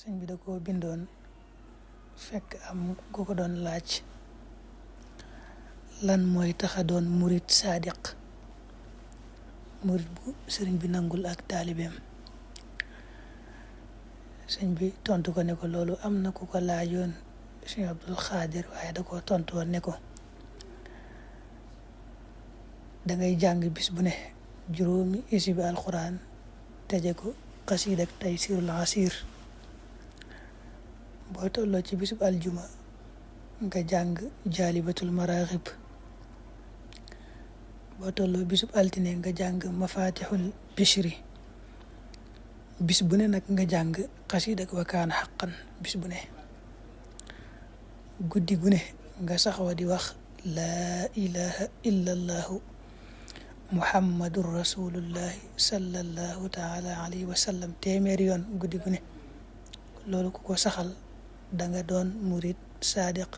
sëñ bi da koo bindoon fekk am ku ko doon laaj lan mooy taxa doon murit saadiq, murit bu sëriñ bi nangul ak taalibeem. sëñ bi tontu ko ne ko loolu am na ku ko laajoon sëñ Abdul Xaadir, waaye da koo tontu woon ne ko dangay jàng bis bu ne juróomi isi bi alxuraan teje ko xasiid ak Taysirul Asiir. boo tolloo ci bisub aljuma nga jàng jaalibatul maraaxib. boo tolloo bisub altine nga jàng mafatixul bishri. bis bu ne nag nga jàng xasiid ak wakaana xaqan bis bu ne. guddi gu ne nga saxoo di wax laa ilaha illa allahu muhammadun rasulullahi sallallahu taala alayhi wa sallam téeméeri yoon guddi gu ne. loolu ku ko saxal danga doon murit saadiq.